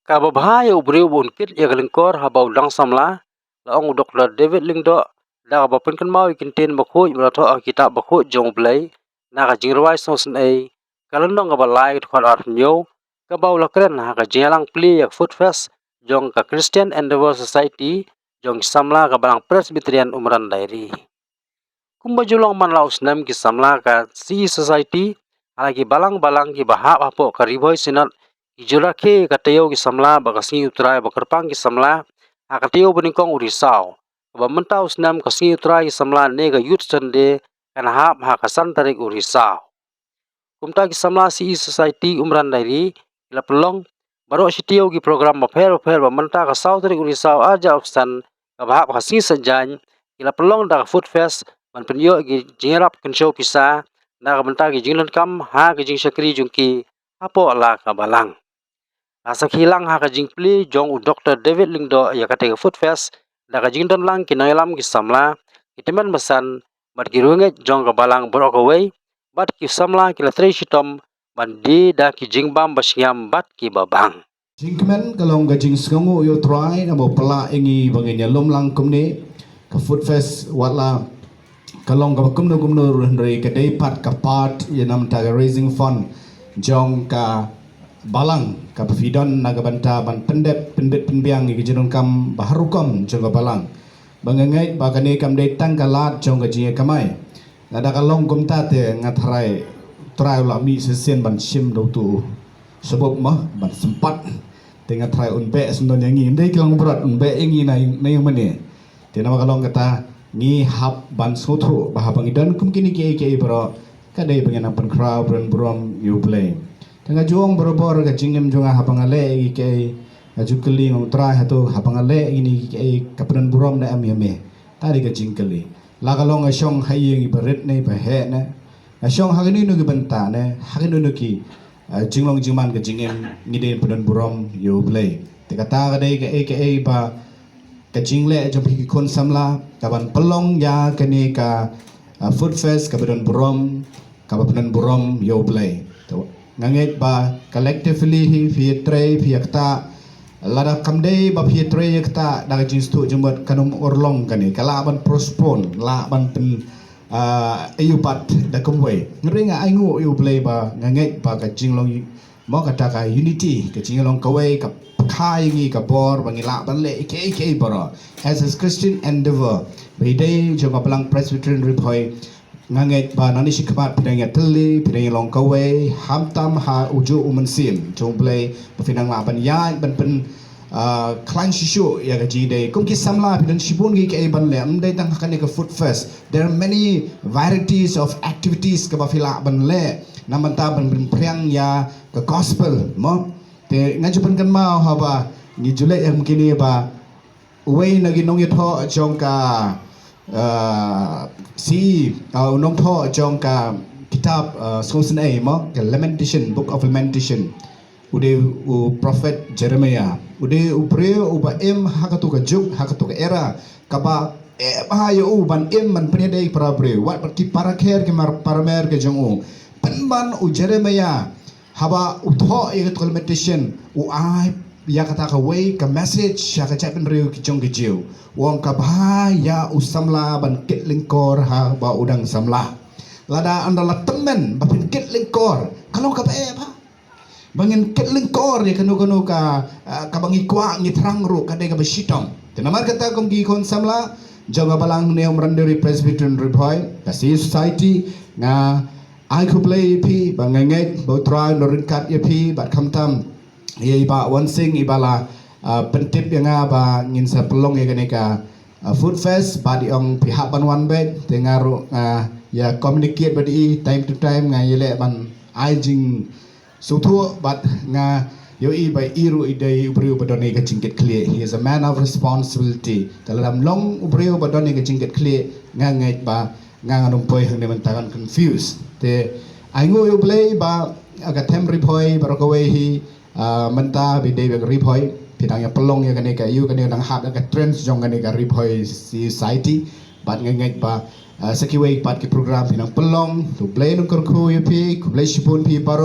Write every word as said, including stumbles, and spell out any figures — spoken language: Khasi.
Kaba bha ïa u briew ba un kit ïa ka lyngkor haba u dang samla, la ong u Doktor David Lyngdoh, da kaba pynkynmaw ïa ki kyntien bakhuid ba la thoh ha ka kitab bakhuid jong U Blei, na ka Jingrwai Sngewsynei, ka lynnong kaba lai, ka dkhot arphew hynñiew, kaba u la kren ha ka jingïalang plie ïa ka Food Fest jong ka Christian Endeavour Society jong ki samla ka Balang Presbyterian Umran Diary. Kumba ju long man la u snem, ki samla ka C E Society ha la ki balang balang kiba hap hapoh ka Ri Bhoi Synod ki ju rakhe ïa ka taïew ki samla bad ka Sngi U Trai ba kyrpang ki samla ha ka taïew ba nyngkong u Risaw, kaba mynta u snem ka Sngi U Trai ki samla ne ka Youth Sunday kan hap ha ka san tarik u Risaw. Kumta ki samla C E Society Umran Diary ki la pynlong baroh shi taïew ki program bapher bapher, ba mynta ka saw tarik u Risaw arhajar arphew san, kaba hap ha ka Sngi Saitjaiñ, ki la pynlong da ka Food Fest ban pynïoh ïa ki jingïarap kynshew pisa na ka bynta ki jingdonkam ha ki jingshakri jong ki hapoh la ka balang. La sakhi lang ha ka jingplie jong u Doktor David Lyngdoh ïa katei ka Food Fest da ka jingdon lang ki nongïalam, ki samla, ki tymmen basan bad ki riewngeit jong ka balang baroh kawei, bad ki samla ki la trei shitom ban die da ki jingbam ba shngiam bad kiba bang. Jingkmen ka long ka jingsngewnguh ïa U Trai kaba u pynlah ïa ngi ba ngin ïalum lang kumne. Ka Food Fest wat la ka long kaba kumno kumno ruh, hynrei ka dei pat ka part ïa namar ka raising fund jong ka balang kaba phi don na ka bynta ban pyndep, pynbit pynbiang ïa ka jingdonkam ba har rukom jong ka balang. Ba nga ngeit ba kane kam dei tang ka lad jong ka jingïakamai. Lada ka long kumta te nga tharai U Trai u la mih shisien ban shim da uto u shabup mo, ban sympat. Te nga tharai un beh sngewdon ïa ngi, ym dei ki long brot, un beh ïa ngi na, na ïing mane. Te namar ka long kata, ngi hap ban sngewthuh ba haba ngi don kum kine kiei kiei baroh, ka dei ba ngin nang pynkhraw pynburom ïa U Blei. Te nga ju ong barabor, ka jingim jong nga haba nga leh ïa kiei, nga ju kylli, nga ong, Trai, hato haba nga leh ïa kine kiei ka pynburom ne em ïa me? Ka dei ka jingkylli. La ka long nga shong ha ïing iba rit ne iba heh ne, nga shong ha kino kino ki bynta ne, ha kino kino ki, ah, jinglong jingman ka jingim, ngi dei ban pynburom ïa U Blei. Te kata ka dei kaei kaei ba ka jingleh jong phi ki khun samla, kaban pynlong ïa kane ka, ah, Food Fest kaba don burom, kaba pynburom ïa U Blei. To, nga ngeit ba collectively hi phi ïatrei, phi ïaktah. Lada kam dei ba phi ïatrei ïaktah da ka jingsngewthuh jingmut, kan ym urlong kane, ka lah ban postpone, lah ban pyn, ah, ïa u pat da kumwei. Hynrei nga ainguh ïa U Blei ba nga ngeit ba ka jinglong mo kata ka unity, ka jinglong kawei, ka pynkhraw ïa ngi ka bor ba ngi lah ban leh kiei kiei baroh. As a Christian Endeavour, ba i dei jong ka Balang Presbyterian Ri Bhoi, nga ngeit ba nangne shakhmat phi dang ïatylli, phi dang ïalong kawei, khamtam ha ujuh u mynsiem jong U Blei, ba phi dang lah ban ïaid ban pyn, ah, khlaiñ shuh shuh ïa ka jingdei. Kum ki samla phi don shibun kiei kiei ban leh, ym dei tang ha kane ka Food Fest. There are many varieties of activities kaba phi lah ban leh na ka bynta ban pynphriang ïa ka gospel mo. Te nga ju pynkynmaw haba ngi ju leh ïa kine ba uwei na ki nongïathoh jong ka, ah, C E, ah, u nongthoh jong ka kitab, ah, Sngewsynei mo, ka Lamentation, Book of Lamentation. U dei u prophet Jeremiah. U dei u briew uba im ha kato ka juk, ha kato ka era, kaba eh bha ïa u ban im ban pynïadei para briew. Wat bad ki para kher, ki mar-, para mer ki jong u. Pynban u Jeremiah, haba u thoh ïa kato ka Lamentation, u ai ïa kata kawei ka message sha ka jaitbynriew ki jong ki Jiw. U ong kaba ïa u samla ban kit lyngkor haba u dang samla. Lada ynda la tymmen ba phin kit lyngkor, ka long kaba eh bha. Ba ngin kit lyngkor ïa kano kano ka, ah, kaba ngi kwah, ngi thrang ruh, ka dei kaba shitom. Te namar kata kum ki khun samla jong ka Balang ne Umran Diary Presbyterian Ri Bhoi, ka C E Society, nga ai khublei ïa phi, ba nga ngeit ba U Trai un ryngkat ïa phi, bad khamtam ïa i Bah Wansing, iba la, ah, pyntip ïa nga ba ngin sa pynlong ïa kane ka, ah, Food Fest, bad i ong phi hap ban wan beit, te nga ruh, ah, ïa communicate bad i time to time, nga ïaleh ban ai jing sngewthuh, bad nga ïohi ba i ruh i dei u briew ba don ïa ka jingkitkhlieh. He is a man of responsibility. Te lada ym long u briew ba don ïa ka jingkitkhlieh, nga ngeit ba nga ngan ym poi hangne mynta, ngan confuse. Te ainguh ïa U Blei ba, ah, ka them Ri Bhoi baroh kawei hi, ah, mynta ba i dei ba ka Ri Bhoi, phi dang ïa pynlong ïa kane ka, ïa kane dang hap ïa ka trend jong kane ka Ri Bhoi Society. Bad nga ngeit ba, ah, sa kiwei pat ki program phi nang pynlong. To U Blei un kyrkhu ïa phi, khublei shibun phi baroh.